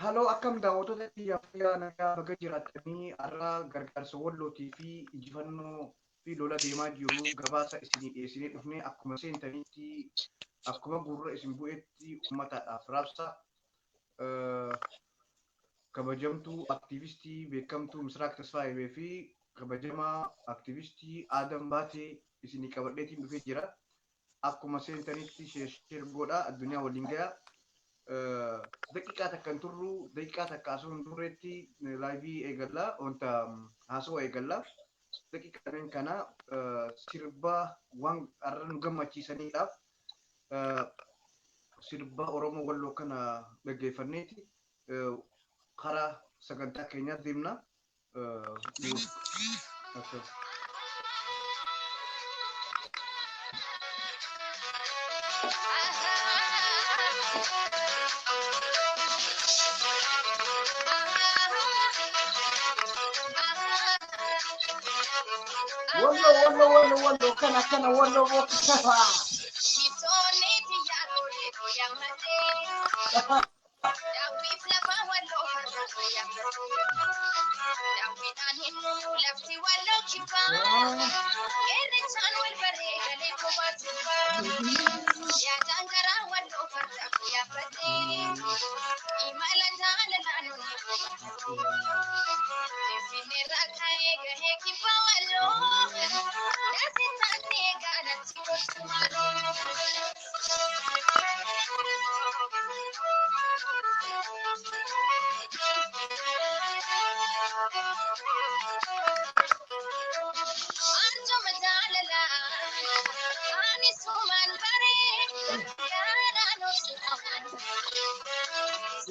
Haloo, akkam daawwattoota kiyyaa? Fayyaa nagaa baga jiraattanii. Har'a gargaarsa Wallootii fi injifannoo fi lola deemaa jiru gabaasa isinii dhiyeessinee dhufne. Akkuma seentanitti, akkuma gurra isin bu'etti uummataadhaaf raabsa. Kabajamtuu aktiivistii beekamtuu Misraaq Tasfaayee fi kabajamaa aktiivistii Aadam Baatee isinii qabadheetiin dhufee jira. Akkuma seentanitti share godha, addunyaa waliin ga'a. Daqiiqaa takka hin turru, daqiiqaa takka osoo hin turreetti live eegalla, wanta haasawaa eegalla. Daqiiqaa kana sirba waan har'a nu gammachiisaniidhaaf sirba Oromoo Walloo kana dhaggeeffanneeti karaa sagantaa keenyaa deemna. Akkas. Wallo, Wallo, Wallo, Wallo, kana kana Wallo bokkisa.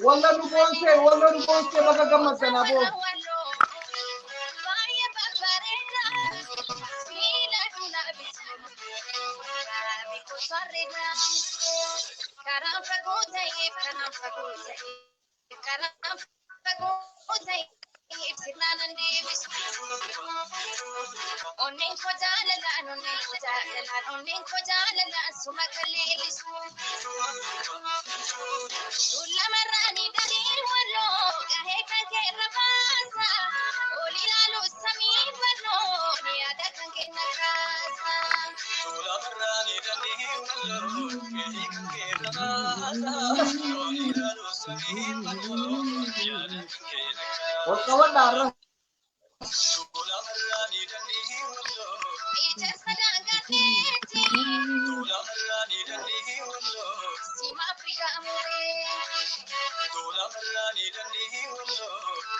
Wallo nu boonse, Wallo nu boonse, baga gammaddan aboo. Karaan fagoo ta'eef, karaan fagoo ta'eef, karaan fagoo ta'eef sirnaan deebisu. Onneen koo jaalalaan, onneen koo jaalalaan, onneen koo jaalalaan suma kan leellisu. Lamarraanii galii Walloo gahee kan keerra baasa. Ol ilaalu samii fannoo yaada kan kenna kaasa. Lamarraanii dandii Walloo gahee kan keerra baasa. Ol ilaalu samii fannoo yaada kan kenna Ol qabadha har'a. Lamarraanii dandii Walloo. Ijaarsa daangateetti. Lamarraanii dandii Walloo. Sima Afrikaa muree. Lamarraanii dandii Walloo.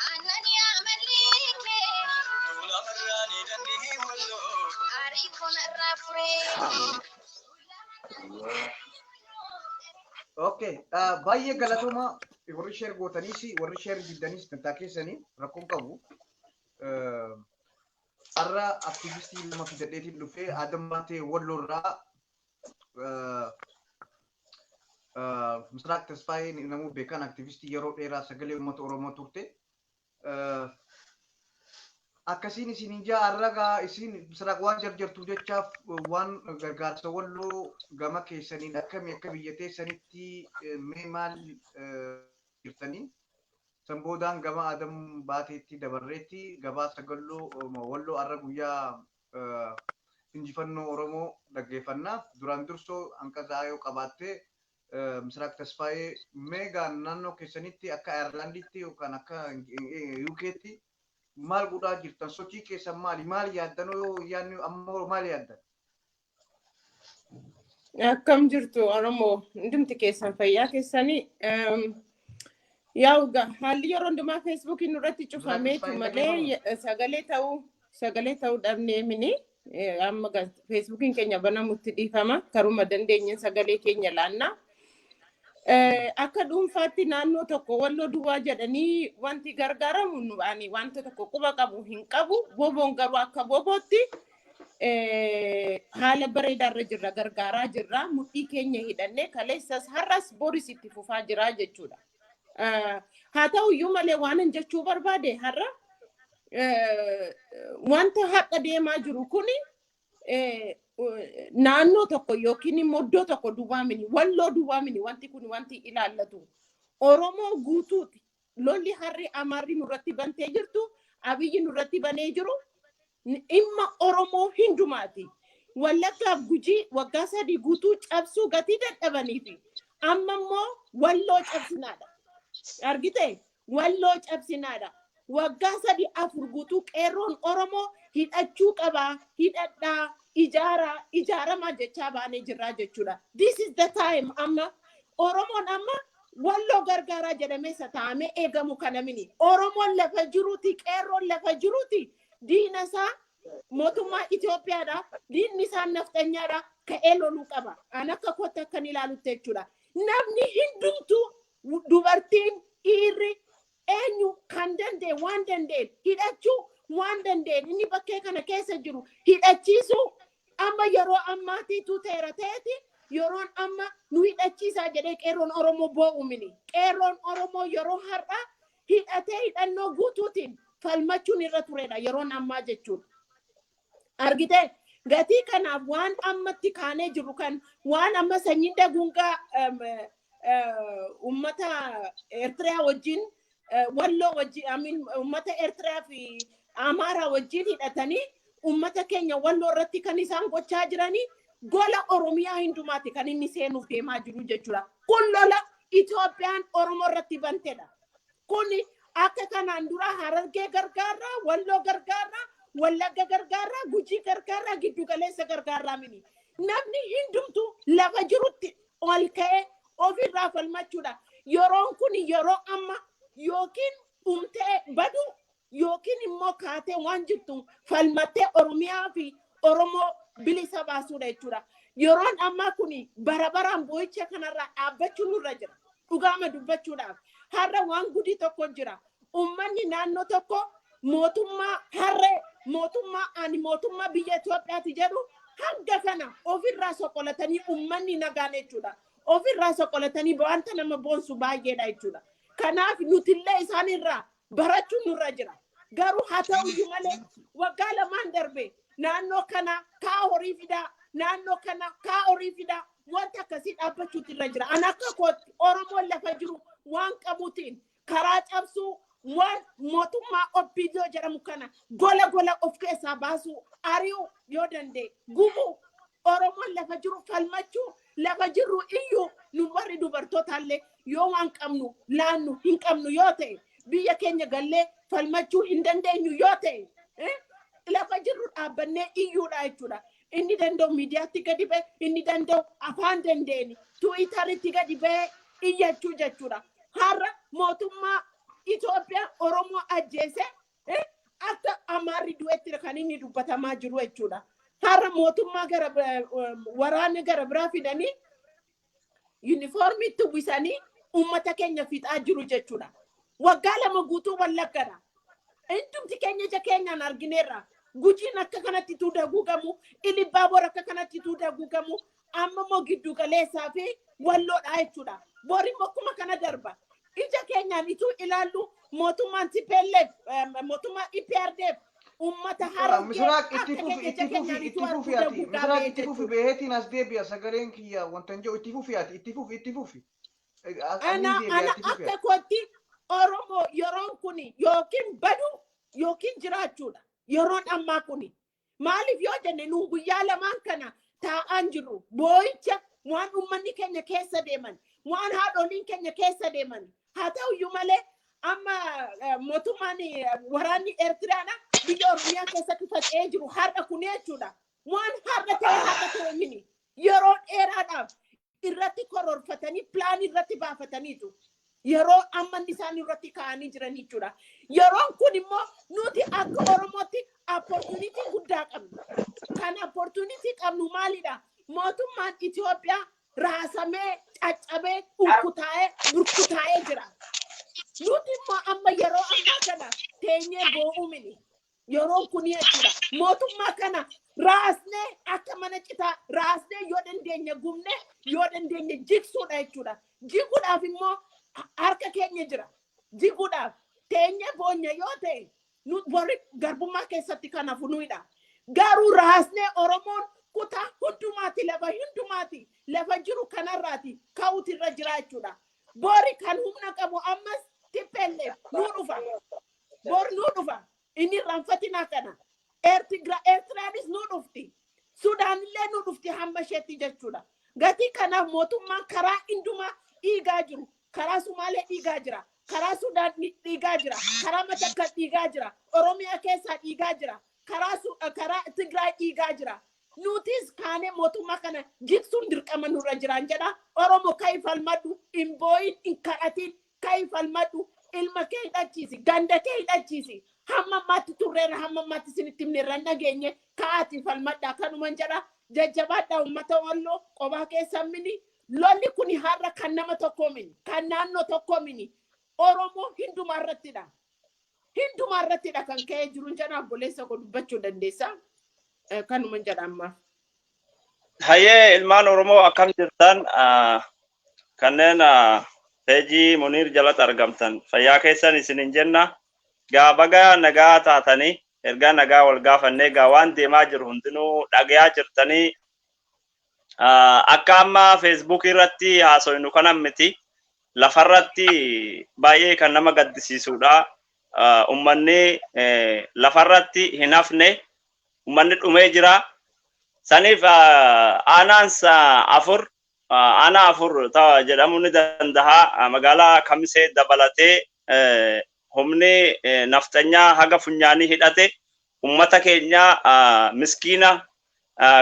Aannan yaa malliikee. Lamarraanii dandii Walloo. Aarii koon irraa furee. Okay, baay'ee galatooma. Warri share gootaniis, warri share diddaniis dantaa keessanii, rakkoon qabu. Har'a aktiivistii lama fidadheetiin dhufee. Adam Baatee Walloorraa, Misraaq Tasfaayee namuu beekan, aktiivistii yeroo dheeraa sagalee uummata Oromoo turte. Akkasiin isin ijaa har'a isin Misraaq waan jarjartuuf jechaaf waan gargaarsa Walloo gama keessaniin akkamii, akka biyya teessanitti mee maal jirtanii? San boodaan gama Adam Baateetti dabarreetti gabaasa galloo Walloo har'a guyyaa injifannoo Oromoo dhaggeeffannaa. Duraan dursoo hanqasaa yoo qabaatte, Misraaq Tasfaayee, meegaa naannoo keessanitti akka Ayerlaanditti yookaan akka UK'tti maal godhaa jirtan? Sochii keessan maali? Maal yaaddan? Yoo yaadni ammoo maal yaaddan? Akkam jirtu Oromoo hundumti keessan? Fayyaa keessanii? Yaa'u haalli yeroo hundumaa Feesbuukiin nurratti cufameetu malee sagalee ta'uu dhabnee mini. Amma Feesbuukiin keenya banamutti dhiifama, karuma dandeenye sagalee keenya laanna. Akka dhuunfaatti naannoo tokko Walloo duwwaa jedhanii wanti gargaaramu ani wanta tokko quba qabu hin qabu. Boboon garuu akka bobootti haala bareedaarra jirra, gargaaraa jirra. Mudhii keenya hidhannee kaleessas, har'as, boris itti fufaa jira jechuudha. Haa ta'u iyyuu malee waan hin jechuu barbaade, har'a wanta har'a deemaa jiru kuni naannoo tokko yookiin immoo iddoo tokko duwwaa mini, Walloo duwwaa mini. Wanti kun wanti ilaallatu Oromoo guutuuti. Lolli harri Amaarri nurratti bantee jirtu, Abiyyi nurratti banee jiru dhimma Oromoo hundumaati. Wallaggaaf Gujii waggaa 3 guutuu cabsuu gatii dadhabaniifi amma immoo Walloo cabsinaadha. Argite, Walloo cabsinaadha. Waggaa 3 4 guutuu qeerroon Oromoo hidhachuu qabaa, hidhadhaa, ijaaraa, ijaaramaa jechaa baanee jirraa jechuudha. This is the time. Amma Oromoon amma Walloo gargaaraa jedhamee isa taa'amee eegamu kana mini. Oromoon lafa jiruuti, qeerroon lafa jiruuti, diina isaa mootummaa Itoophiyaadha. Diinni isaa nafxanyaadha. Ka'ee loluu qaba. An akka kootti akkan ilaalutti jechuudha. Namni hundumtuu, dubartiin, dhiirri, eenyu kan danda'e waan danda'e hidhachuu, waan danda'e inni bakkee kana keessa jiru hidhachiisuu, amma yeroo ammaatiitu ta'eera ta'eeti, yeroon amma nu hidhachiisaa jedhee qeerroon Oromoo boo'u mini. Qeerroon Oromoo yeroo har'a hidhatee hidhannoo guutuutiin falmachuun irra turedha yeroon ammaa jechuudha. Argitee, gatii kanaaf waan ammatti kaanee jiru kan waan amma sanyiin daguungaa ummata Eertiriyaa wajjin, Walloo wajjin, amiin, ummata Eertiriyaa fi Amaaraa wajjin hidhatanii ummata keenya Walloo irratti kan isaan gochaa jiranii gola Oromiyaa hundumaati kan inni seenuuf deemaa jiru jechuudha. Kun lola Itoophiyaan Oromoo irratti bantedha. Kun akka kanaan dura Harargee gargaarraa, Walloo gargaarraa, Wallagga gargaarraa, Gujii gargaarraa, giddu galeessa gargaarraa mini. Namni hundumtuu lafa jirutti ol ka'ee ofirraa falmachuudha. Yeroon kun yeroo amma yookiin dhumtee badu yookiin immoo kaatee waan jirtu falmattee Oromiyaa fi Oromoo bilisa baasuudha jechuudha. Yeroon ammaa kun bara baraan boo'icha kanarraa dhaabbachuun nurra jira. Dhugaama dubbachuudhaaf. Har'a waan gudii tokko jira. Uummanni naannoo tokko mootummaa harree, mootummaa ani mootummaa biyya Itoophiyaati jedhu hanga kana ofirraa soqolatanii uummanni nagaan jechuudha. Ofirraa soqolatanii wanta nama boonsu baay'eedha jechuudha. Kanaaf nutillee isaanirraa barachuun nurra jira. Garuu haa ta'uyyuu malee waggaa 2n darbe naannoo kana kaa horii fidaa, naannoo kana kaa horii fidaa, wanta akkasii dhaabbachuutu irra jira. An akka kootti Oromoon lafa jiru waan qabuutiin karaa cabsuu, waan mootummaa OPDO jedhamu kana gola gola of keessaa baasuu, ari'uu yoo danda'e gubuu, Oromoon lafa jiru falmachuu, lafa jirru iyyuu nu warri dubartootaallee yoo waan qabnu laannu hin qabnu yoo ta'e, biyya keenya gallee falmachuu hin dandeenyu yoo ta'e, lafa jirru dhaabbannee iyyuudha jechuudha. Inni danda'u miidiyaatti gadi ba'e, inni danda'u afaan danda'een Tiwiitaritti gadi ba'ee iyyachuu jechuudha. Har'a mootummaa Itoophiyaa Oromoo ajjeese akka Amaarri du'etti kan inni dubbatamaa jiru jechuudha. Har'a mootummaa gara waraana gara biraa fidanii yuunifoormiitti uwwisanii uummata keenya fixaa jiru jechuudha. Waggaa 2 guutuu Wallaggadha. Hundumti keenya ija keenyaan argineerra. Gujiin akka kanatti tuu daguugamu, Ilibbaaboor akka kanatti tuu daguugamu, amma immoo giddu galeessaa fi Walloodha jechuudha. Bor immoo akkuma kana darba. Ija keenyaan ituu ilaallu mootummaan TPLF, mootummaan EPRDF uummata Harargee Misraaq, itti akka fufi keenya itti ija fufi keenyaan itti ituu fufi arguu ati daguugaa Misraaq ba'e itti fufi jechuudha. Beeheetiin as deebi'a, sagaleen kiyya wanta hin jiru, itti fufi ati, itti fufi, itti fufi. Ani Ana deebi'a ana itti fufi akka ati. kootti Oromoo yeroon kun yookiin badu yookiin jiraachuudha. Yeroon ammaa kun maaliif yoo jenne, nu guyyaa 2n kana taa'aan jirru boo'icha waan uummanni keenya keessa deeman, waan haadholiin keenya keessa deeman. Haa ta'uyyuu malee amma mootummaan waraanni Eertiraadha biyya Oromiyaa keessatti faca'ee jiru har'a kun jechuudha. Waan har'a ta'e mini, yeroo dheeraadhaaf irratti kororfatanii pilaanii irratti baafataniitu. Yeroo amma isaan irratti ka'anii jiran jechuudha. Yeroon kun immoo nuti akka Oromootti opportunity guddaa qabna. Kan opportunity qabnu maalidha? Mootummaan Itoophiyaa raasamee, caccabee, ukkutaa'ee, burkutaa'ee jira. Nuti immoo amma yeroo ammaa kana teenyee boo'uu mini. Yeroon kun jechuudha. Mootummaa kana raasnee akka mana citaa raasnee, yoo dandeenye gubnee, yoo dandeenye jigsuudha jechuudha. Jiguudhaaf immoo harka keenya jira. Jiguudhaaf teenyee boonya yoo ta'e nu warri garbummaa keessatti kan hafu nuyidha. Garuu raasnee Oromoon kutaa hundumaati, lafa hundumaati, lafa jiru kanarraati ka'uutu irra jira jechuudha. Bori kan humna qabu ammas TPLF nuu dhufa. Bor nuu dhufa. Inni irraanfatinaa kana. Eertiraanis nuu dhufti. Sudaanillee nuu dhufti hamma isheetti jechuudha. Gatii kanaaf mootummaan karaa hundumaa dhiigaa jiru. Karaa Sumaalee dhiigaa jira. Karaa Sudaan dhiigaa jira. Karaa Matakkal dhiigaa jira. Oromiyaa keessaa dhiigaa jira. Karaa Tigraay dhiigaa jira. Nutis kaanee mootummaa kana jigsuun dirqama nurra jiraan jedha. Oromo, ka'i falmadhu, hin boo'in, hin kadhatin, ka'i falmadhu, ilma kee hidhachiisi, ganda kee hidhachiisi. Hamma ammaatti turreera, hamma ammaatti isinitti himneerra, hin dhageenye, ka'aatii falmadhaa kanuman jedha. Jajjabaadhaa, uummata Walloo, qobaa keessan mini. Lolli kun har'a kan nama tokkoo mini, kan naannoo tokkoo mini. Oromoo hundumaa irrattidha. Hundumaa irrattidha kan ka'ee jiru jedha. Obboleessa koo, dubbachuu dandeessa. Kanuman jedha ammaaf. Hayyee, ilmaan Oromoo, akkam jirtan? Kanneen peejii Muniir jalatti argamtan, fayyaa keessan isinin jenna. Gaa baga nagaa taatanii, ergaa nagaa wal gaafannee, gaa waan deemaa jiru hundinuu dhagayaa jirtanii. Akka amma Feesbuuk irratti haasoynu kanan miti. Lafarratti baay'ee kan nama gaddisiisudha. Ummanni lafarratti hin hafne, ummanni dhumee jira. Saniif aanaan afur, aanaa afur jedhamuu ni danda'a. Magaalaa Kamisee dabalatee humni nafxanyaa haga funyaanii hidhate ummata keenya miskiina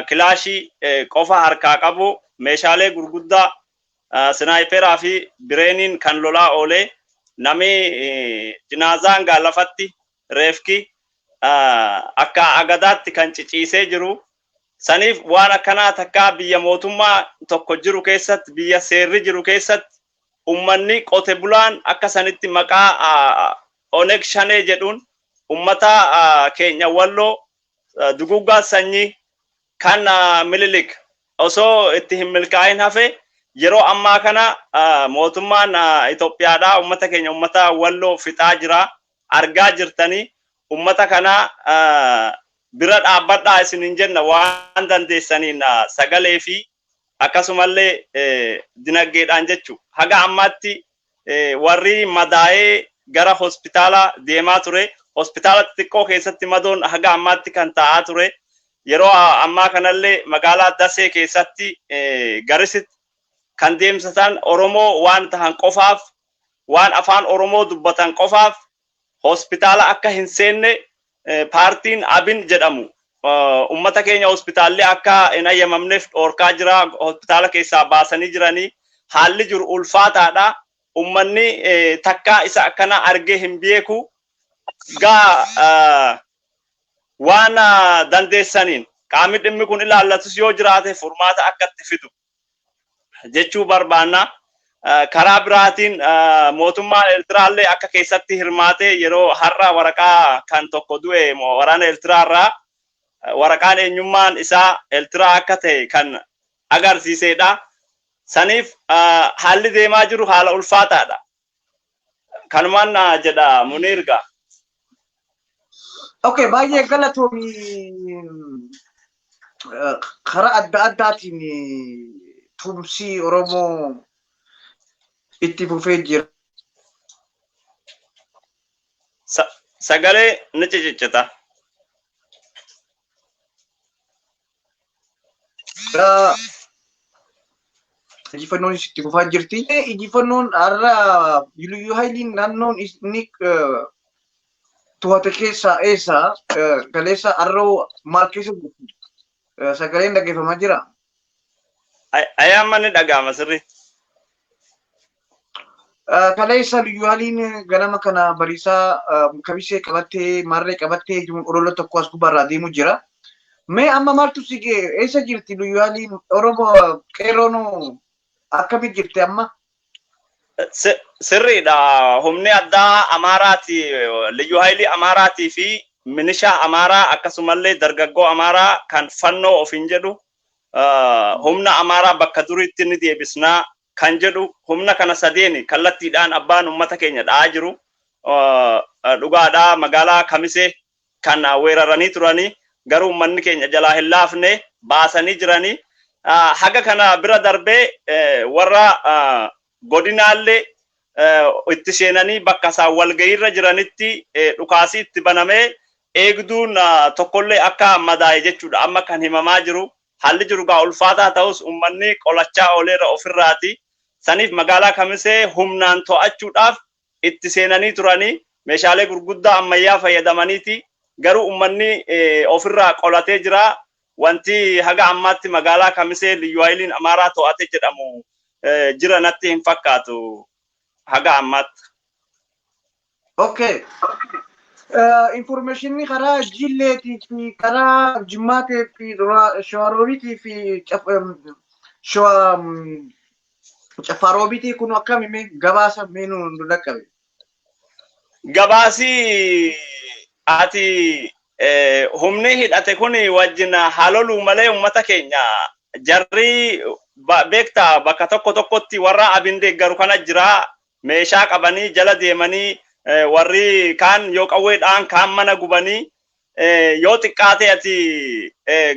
kilaashii qofa harkaa qabu, meeshaalee gurguddaa sinaayiperaa fi bireeniin kan lolaa oolee, nami jinaazaan gaa lafatti reefki akka agadaatti kan ciciisee jiru. Saniif waan akkanaa takkaa biyya mootummaa tokko jiru keessatti, biyya seerri jiru keessatti, ummanni qote bulaan akka sanitti maqaa Oneg Shanee jedhuun ummata keenya Walloo duguggaa sanyii kan Mililik osoo itti hin milkaa'in hafe, yeroo ammaa kana mootummaan Itoophiyaadhaa ummata keenya, ummata Walloo fixaa jira, argaa jirtanii. Ummata kana bira dhaabbadhaa isinin jenna, waan dandeessaniin sagalee fi akkasumallee dinagdeedhaan jechu. Haga ammaatti warri madaa'ee gara hospitaala deemaa ture, hospitaala xixiqqoo keessatti madoon haga ammaatti kan taa'aa ture. Yeroo ammaa kanallee magaalaa Dasee keessatti garisitti kan deemsatan Oromoo waan tahan qofaaf, waan afaan Oromoo dubbatan qofaaf hospitaala akka hin seenne paartiin Abin jedhamu ummata keenya hospitaalli akka hin ayyamamneef dhoorkaa jira. Hospitaala keessaa baasanii jiranii. Haalli jiru ulfaataadha. Ummanni takkaa isa akkana argee hin beeku. Gaa waan dandeessaniin qaamni dhimmi kun ilaallatus yoo jiraate furmaata akka itti fidu jechuu barbaanna. Karaa biraatiin mootummaan Eertiraallee akka keessatti hirmaate, yeroo har'a waraqaa kan tokko du'e waraana Eertiraa irraa waraqaan eenyummaan isaa Eertiraa akka ta'e kan agarsiisedha. Saniif haalli deemaa jiru haala ulfaataadha. Kanumaan jedha, Muniirga. Okay, baay'ee galatoomi. Karaa adda addaatiin tumsii Oromoo itti fufee jira. Sagalee ni ciciccita. Injifannoon itti fufaa jirti. Injifannoon har'a Liyyuu Haayiliin naannoon inni to'ate keessaa eessa? Kaleessa har'oo maal keessa jirti? Sagaleen dhaggeeffamaa jira. Ayyaamma ni dhaga'ama sirriitti. Kaleessa Liyyuu Haayiliin ganama kana bariisaa Kamisee qabattee, marree qabattee olola tokko as gubbaarraa deemu jira. Mee amma maaltu si ga'e? Eessa jirti Liyyuu Haayiliin? Oromoo qeerroon akkamitti jirti amma? Sirriidha. Humni addaa Amaaraati, Liyyuu Haayilii Amaaraatii fi minishaa Amaaraa, akkasumallee dargaggoo Amaaraa kan fannoo ofiin jedhu, humna Amaaraa bakka duriitti ni deebisnaa kan jedhu, humna kana sadeeni kallattiidhaan abbaan uummata keenya dha'aa jiru. Dhugaadhaa, magaalaa Kamisee kan weeraranii turanii, garuu uummanni keenya jalaa hin laafne, baasanii jiranii. Haga kana bira darbee warra godinaallee itti seenanii bakka isaan walgahiirra jiranitti dhukaasii itti banamee eegduun tokkollee akka madaa'e jechuudha. Amma kan himamaa jiru haalli jiru gaa ulfaataa ta'us uummanni qolachaa ooleera ofirraati. Saniif magaalaa Kamisee humnaan to'achuudhaaf itti seenanii turanii meeshaalee gurguddaa ammayyaa fayyadamaniiti. Garuu uummanni ofirraa qolatee jira. Wanti haga ammaatti magaalaa Kamisee Liyyuu Haayiliin Amaaraa to'ate jedhamu jira natti hin fakkaatu haga ammaatti. Okay. Informationni karaa Jilleetii fi karaa Jimmaatii fi Shawaroobiitii fi Caffaarobiitii kun akkami mee gabaasa mee nu dhaqqabe? Gabaasi ati humni hidhate kun wajjin haaloluu malee uummata keenya jarri beektaa bakka tokko tokkotti warra abin deeggaru kana jira, meeshaa qabanii jala deemanii, warri kaan yoo qawweedhaan kaan mana gubanii, yoo xiqqaate ati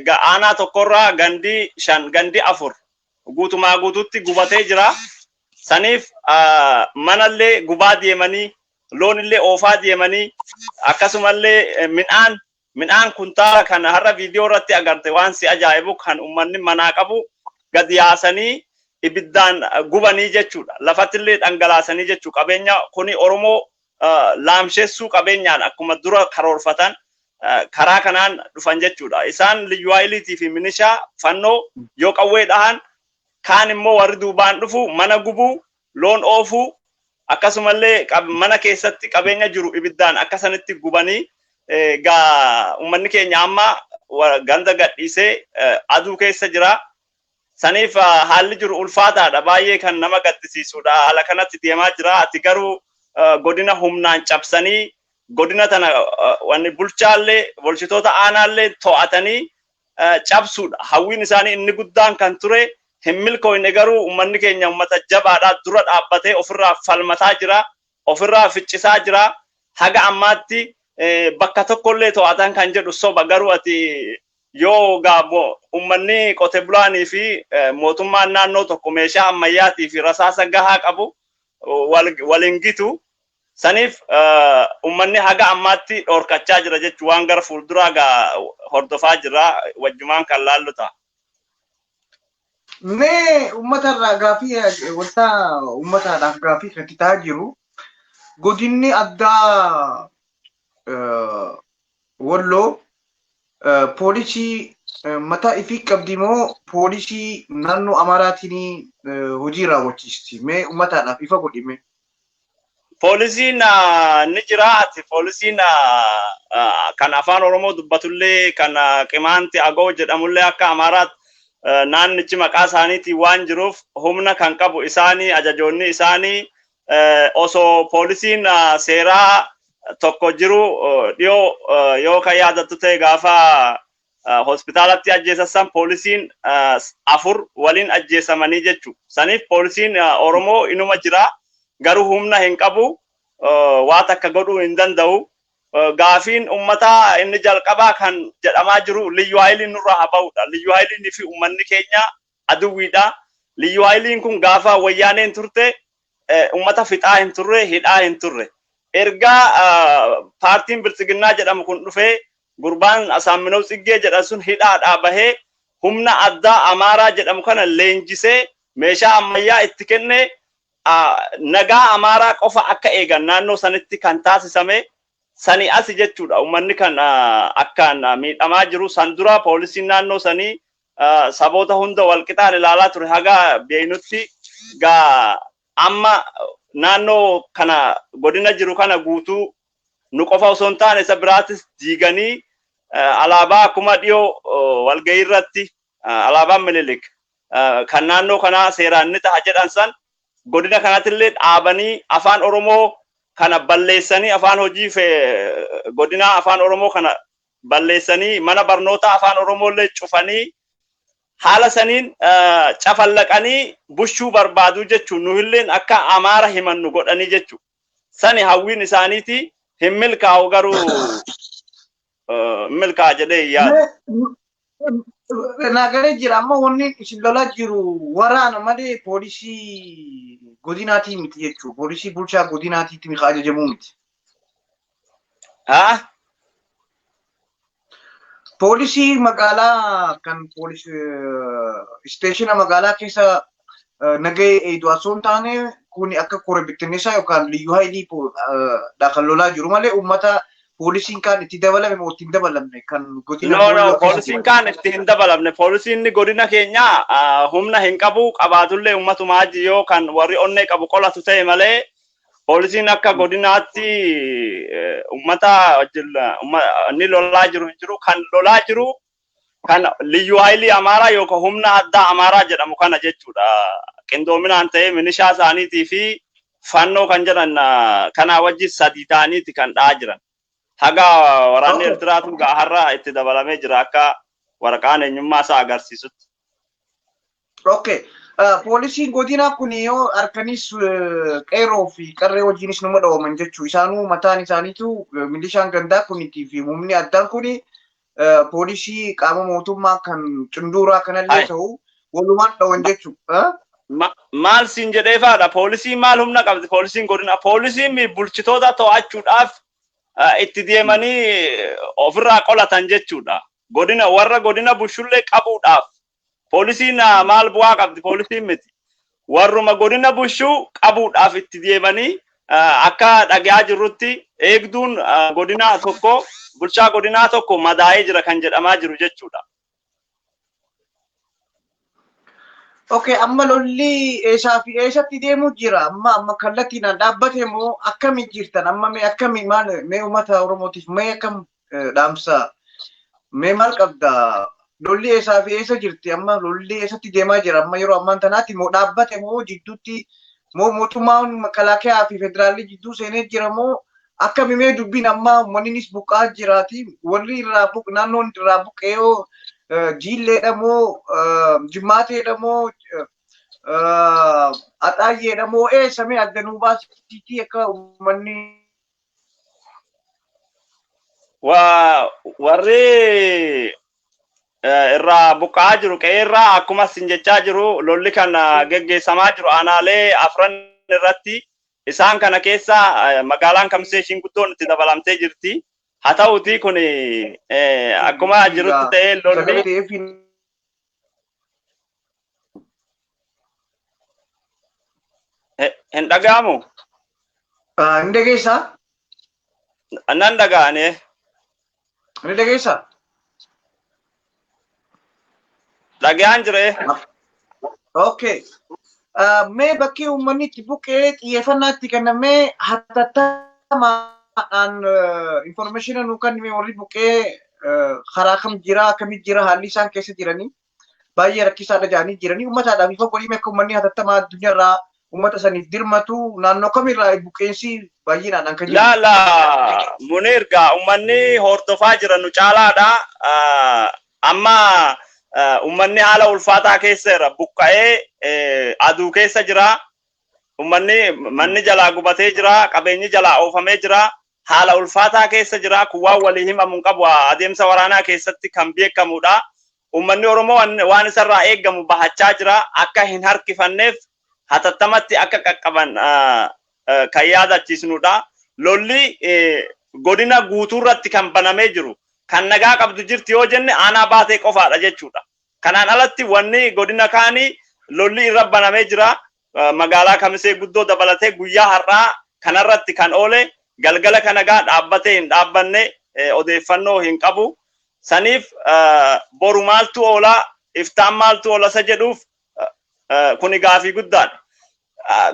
aanaa tokkorraa gandi 5 gandi 4 guutumaa guututti gubatee jira. Saniif manallee gubaa deemanii, loonillee oofaa deemanii, akkasumallee midhaan kuntaala kan har'a viidiyoo irratti agarte waan si ajaa'ibu kan uummanni manaa qabu gad yaasanii ibiddaan gubanii jechuudha. Lafattillee dhangalaasanii jechuudha. Qabeenya kuni Oromoo laamshessuu qabeenyaan akkuma dura karoorfatan karaa kanaan dhufan jechuudha. Isaan Liyyuu Haayiliitii fi minishaa fannoo yoo qawwee dhahan, kaan immoo warri duubaan dhufu mana gubuu, loon oofuu, akkasumallee mana keessatti qabeenya jiru ibiddaan akkasanitti gubanii, gaa uummanni keenya amma ganda gadhiisee aduu keessa jira. Saniif haalli jiru ulfaataadha. Baay'ee kan nama gaddisiisudha. Haala kanatti deemaa jira. Ati garuu godina humnaan cabsanii godina tana wanni bulchaallee bulchitoota aanaallee to'atanii cabsuudha. Hawwiin isaanii inni guddaan kan ture hin milkoofne, garuu uummanni keenya uummata jabaadha. Dura dhaabbatee ofirraa falmataa jira. Ofirraa ficcisaa jira. Haga ammaatti bakka tokkollee to'atan kan jedhu soba, garuu ati yoo gaabo uummanni qote bulaanii fi mootummaan naannoo tokko meeshaa ammayyaatii fi rasaasa gahaa qabu waliin gitu. Saniif uummanni haga ammaatti dhorkachaa jira jechuun waan gara fuulduraa gaa hordofaa jira, wajjumaan kan laallu ta'a. Mee uummatarraa gaafii wanta uummataadhaaf gaafii kan ta'aa jiru, godinni addaa Walloo poolisii mataa ifii qabdi moo poolisii naannoo Amaaraatiin hojii raawwachiisti? Mee uummataadhaaf ifa godhi mee. Poolisiin ni jira. Ati poolisiin kan afaan Oromoo dubbatullee kan Qimaanti Agoo jedhamullee akka Amaaraatti naannichi maqaa isaaniitiin waan jiruuf humna kan qabu isaanii, ajajoonni isaanii. Osoo poolisiin seeraa tokko jiru, dhiyoo yoo kan yaadattu ta'e gaafa hospitaalatti ajjeesan poolisiin 4 waliin ajjeesamanii jechu. Saniif poolisiin Oromoo inuma jira, garuu humna hin qabu, waa takka godhuu hin danda'u. Gaafiin uummataa inni jalqabaa kan jedhamaa jiru Liyyuu Haayiliin nurraa haa ba'udha. Liyyuu Haayiliin fi uummanni keenya aduwwiidha. Liyyuu Haayiliin kun gaafa wayyaaneen turte uummata fixaa hin turre, hidhaa hin turre. Ergaa paartiin Biltsiginnaa jedhamu kun dhufee gurbaan Asaamminoo Tsiggee jedhan sun hidhaadhaa bahee humna addaa Amaaraa jedhamu kana leenjisee meeshaa ammayyaa itti kennee nagaa Amaaraa qofa akka eegan naannoo sanitti kan taasisame sani asi jechuudha. Uummanni kan akkaan miidhamaa jiru. San dura poolisiin naannoo sanii saboota hunda walqixaan ilaalaa ture haga beeynutti. Gaa amma naannoo kana godina jiru kana guutuu nu qofa osoo hin taane isa biraatis diiganii, alaabaa akkuma dhiyoo walgahii irratti alaabaan Minilik kan naannoo kanaa seeraan ni ta'a jedhan san godina kanattillee dhaabanii afaan Oromoo kana balleessanii, afaan hojii godina afaan Oromoo kana balleessanii, mana barnootaa afaan Oromoo illee cufanii, haala saniin cafallaqanii bushuu barbaaduu jechuun nu illeen akka Amaara himannu godhanii jechuudha. Sani hawwiin isaaniiti hin milkaa'u, garuu milkaa'a jedhee yaadu. Nagalee jira. Amma wanni isin lolaa jiru waraana malee poolisii godinaatii miti jechuudha. Poolisii bulchaa godinaatiitti mi ajajamuu miti. Haa? Poolisii magaalaa kan poolisii isteeshina magaalaa keessa nagahee eegdu osoo hin taane, kun akka kore bittinneessaa yookaan liyyuu haayilii dha kan lolaa jiru malee, uummata poolisiin kaan itti dabalame moo itti hin dabalamne kan godina No, no, Walloo keessa poolisiin jiran? Kaan itti hin dabalamne. Poolisiin godina keenya humna hin qabu, qabaatullee uummatuma aji yoo kan warri onnee qabu qolatu ta'e malee, poolisiin akka godinaatti uummata wajjin inni lolaa jiru hin jiru. Kan lolaa jiru kan liyyuu haayilii Amaaraa yookaan humna addaa Amaaraa jedhamu kana jechuudha. Qindoominaan ta'ee milishaa isaaniitii fi fannoo kan jedhan kanaa wajjin sadii ta'aniiti kan dha'aa jiran. Haga waraanni Eertiraatu gaa har'a itti dabalamee jira akka waraqaan eenyummaa isaa agarsiisutti. Okay. Poolisiin godinaa kun yoo harkanis qeerroo fi qarree wajjinis numa dhawaman jechuu, isaanuu mataan isaaniitu milishaan gandaa kunitii fi humni addaan kuni poolisii qaama mootummaa kan cunduuraa kanallee ta'u walumaan dhawan jechuu. Maal siin jedheefaadha, poolisiin maal humna qabdi? Poolisiin godina, poolisiin bulchitoota to'achuudhaaf itti deemanii ofirraa qolatan jechuudha. Godina warra godina bushullee qabuudhaaf poolisiin maal bu'aa qabdi? Poolisiin miti. Warruma godina bushuu qabuudhaaf itti deemanii, akka dhagayaa jirrutti eegduun godinaa tokko, bulchaa godinaa tokko madaa'ee jira kan jedhamaa jiru jechuudha. Okay, amma lolli eessaa fi eessatti deemuu jira? Amma kallattiidhaan dhaabbate moo akkami jirtan? Amma mee akkami, maal mee uummata Oromootiif mee akkam dhaamsa? Mee maal qabda? Lolli eessaa fi eessa jirti? Amma lolli eessatti deemaa jira? Amma yeroo ammaan tanaatti moo dhaabbate moo jidduutti moo mootummaan makalaakiyaa fi federaalli jidduu seenee jira moo akkami mee dubbiin? Amma uummannis buqqaa jiraati. Warri irraa buq naannoon irraa buqqee yoo Jiilleedha moo Jimmaateedha moo Axaayyeedha moo eessa, mee adda nuu baasiitii akka uummanni Warri irraa buqqa'aa jiru qe'eerraa, akkuma isin jechaa jiru, lolli kan geggeessamaa jiru aanaalee afran irratti. Isaan kana keessa magaalaan Kamisee ishiin guddoon itti dabalamtee jirti. Haa ta'uti kun akkuma jirutti ta'ee lolli sagalee ta'eef Hin dhaga'amu? Hin dhageessaa? Nan dhaga'ane. Ni dhageessaa? Dhaga'aan jire. Okay. Mee bakkee uummanni itti buqqee xiyyeeffannaa itti kennamee hatattamaadhaan information nu kenname, warri buqqee karaa kam jira, akkamit jira, haalli isaan keessa jiranii baay'ee rakkisaadha jedhanii jiranii, uummataadhaaf ifa godhii akka uummanni hatattamaa addunyaarraa uummata saniif dirmatu. Naannoo kamirraa buqqeensi baay'inaan kan jiru? La la, Munir, gaa uummanni hordofaa jira nu caalaadha. Amma uummanni haala ulfaataa keessa jira. Buqqa'ee aduu keessa jira. Uummanni manni jalaa gubatee jira. Qabeenyi jalaa oofamee jira. Haala ulfaataa keessa jira. Kun waan walii himamu hin qabu. Adeemsa waraanaa keessatti kan beekamudha. Uummanni Oromoo waan isarraa eegamu bahachaa jira. Akka hin harkifanneef hatattamatti akka qaqqaban kan yaadachiisnudha. Lolli godina guutuurratti kan banamee jiru. Kan nagaa qabdu jirti yoo jenne, aanaa Baatee qofaadha jechuudha. Kanaan alatti wanni godina kaanii lolli irra banamee jira. Magaalaa Kamisee guddoo dabalatee guyyaa har'aa kanarratti kan oole, galgala kana gaa dhaabbatee hin dhaabbanne odeeffannoo hin qabu. Saniif boru maaltu oolaa, iftaan maaltu oola isa jedhuuf kuni gaafii guddaadha.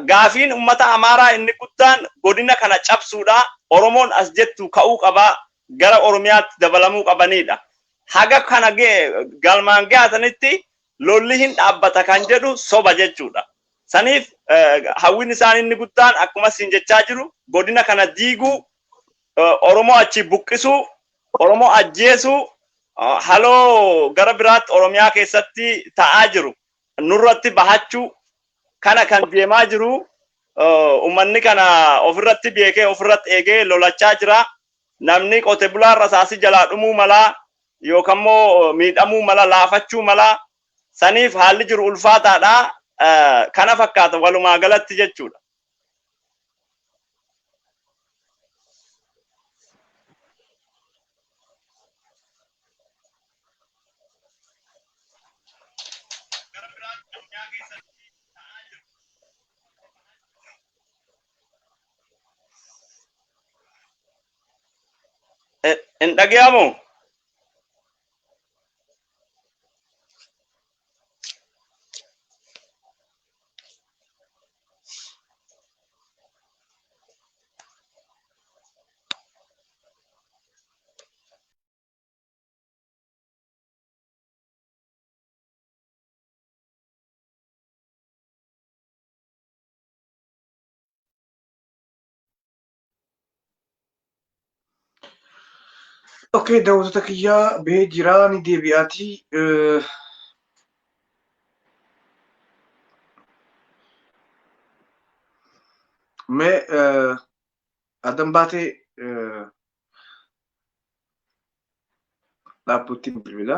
Gaafiin uummata Amaaraa inni guddaan godina kana cabsuudha. Oromoon as jettu ka'uu qabaa, gara Oromiyaatti dabalamuu qabanidha. Haga kana galmaan gahatanitti lolli hin dhaabbata kan jedhu soba jechuudha. Saniif hawwiin isaanii inni guddaan, akkuma isin jechaa jiru, godina kana diiguu, Oromoo achi buqqisuu, Oromoo ajjeesuu, haloo gara biraatti Oromiyaa keessatti ta'aa jiru nurratti bahachuu kana kan deemaa jiru. Uummanni kana ofirratti beekee ofirratti eegee lolachaa jira. Namni qote bulaan rasaasii jalaa dhumuu mala yookaan immoo miidhamuu mala, laafachuu mala. Saniif haalli jiru ulfaataadha. Kana fakkaata walumaa galatti jechuudha. Hin dhagayamu? Okay, daawwattoota kiyyaa bahee jiraa ni deebi'aati. Mee adan baatee dhaabbuutti bilbila.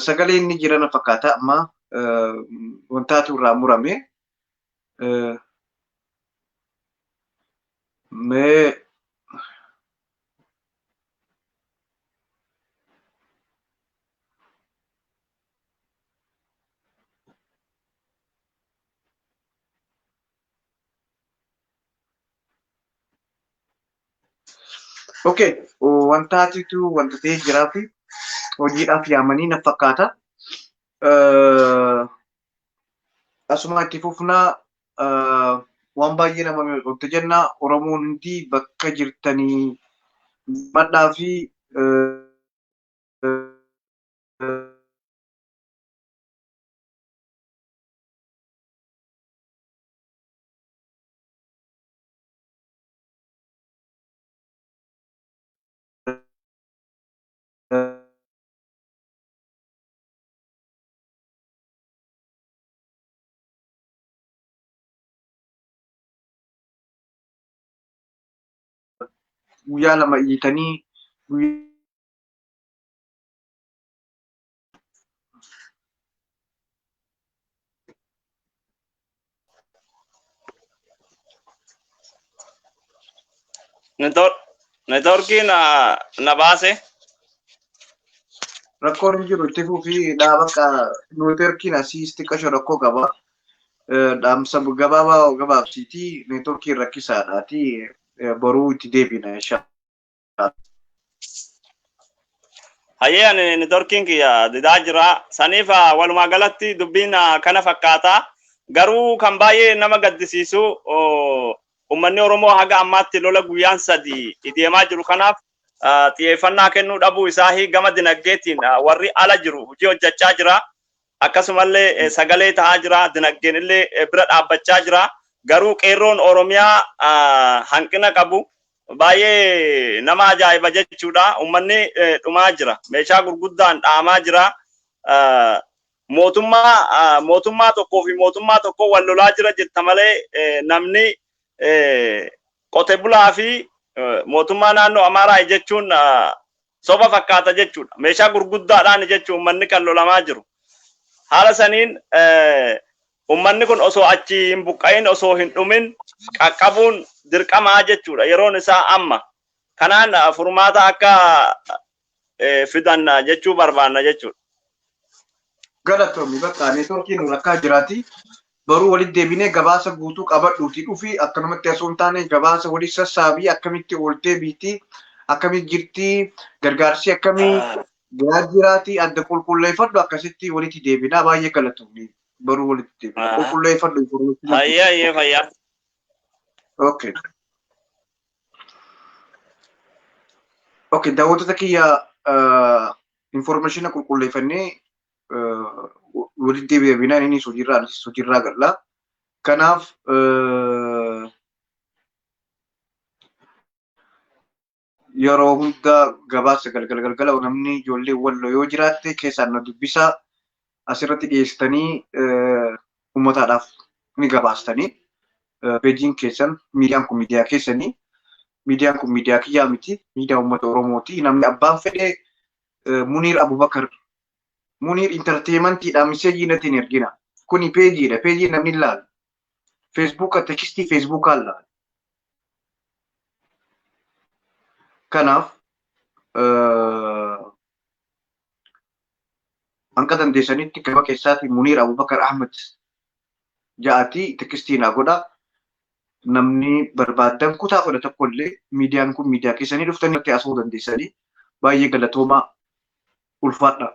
Sagalee inni jira na fakkaata amma wantaatu irraa murame. Mee okay, wantaatitu wanta ta'ee jiraa fi hojiidhaaf yaamanii na fakkaata. Asuma itti fufnaa waan baay'ee nama miidhagdu jenna. Oromoon hundi bakka jirtanii madhaa fi guyyaa lama iyyitanii Neetworkiin na baase. Rakkoon hin jiru itti fufii dhaaba neetworkiin asii xiqqasho rakkoo qaba. Dhaamsa gabaabaa gabaabsiitii neetworkiin rakkisaadhaati boruu itti deebina insha. Hayyee ani neetworkiin kiyya didaa jira. Saniif walumaa galatti dubbiin kana fakkaata. Garuu kan baay'ee nama gaddisiisu uummanni Oromoo haga ammaatti lola guyyaan sadi deemaa jiru kanaaf xiyyeeffannaa kennuu dhabuu isaa gama dinagdeetiin warri ala jiru hojii hojjechaa jira. Akkasumallee sagalee ta'aa jira. Dinagdeen illee bira dhaabbachaa jira. Garuu qeerroon Oromiyaa hanqina qabu. Baay'ee nama ajaa'iba jechuudha. Uummanni dhumaa jira. Meeshaa gurguddaan dhaamaa jira. Mootummaa tokkoo fi mootummaa tokko wal lolaa jira jetta malee namni qote bulaa fi mootummaa naannoo Amaaraa jechuun soba fakkaata jechuudha. Meeshaa gurguddaadhaan jechuun uummanni kan lolamaa jiru. Haala saniin uummanni kun osoo achi hin buqqa'in osoo hin dhumin qaqqabuun dirqamaa jechuudha. Yeroon isaa amma. Kanaan furmaata akka fidan jechuu barbaanna jechuudha. Galatoomi bakka neetworkiin rakkaa jiraati. Baruu walitti deebinee gabaasa guutuu qabadhuuti dhufi akkanumatti osoo hin taane gabaasa walii sassaabii akkamitti ooltee biitii akkamitti jirtii gargaarsi akkamii gahaa jiraati adda qulqulleeffadhu akkasitti walitti deebinaa baay'ee galatoomi baruu walitti deebinaa qulqulleeffadhu information. Hayyee hayyee fayyaa. Okay. Okay, daawwattoota kiyya information qulqulleeffannee walitti deebinaa inni hojiirraa anis hojiirraa galla. Kanaaf yeroo hunda gabaasa galgala galgala namni ijoollee walloo yoo jiraatte keessaan na dubbisaa asirratti dhiyeessitanii uummataadhaaf ni gabaastanii. Peejiin keessan miidiyaan kun miidiyaa keessanii Miidiyaan kun miidiyaa kiyyaa miti. Miidiyaa uummata Oromooti. Namni abbaan fedhe Muniir Abubakar Muniir Entertainmentiidha message natti hin ergina. Kuni peejiidha. Peejii namni hin laalu. Feesbuuka text Feesbuukaan laalu. Kanaaf hanga dandeessanitti gama keessaatii Muniir Abubakar Ahmed ja'atii text naa godha. Namni barbaaddan kutaa 11 illee miidiyaan kun miidiyaa keessanii dhuftanii irratti haasa'uu dandeessanii. Baay'ee galatoomaa, ulfaadha.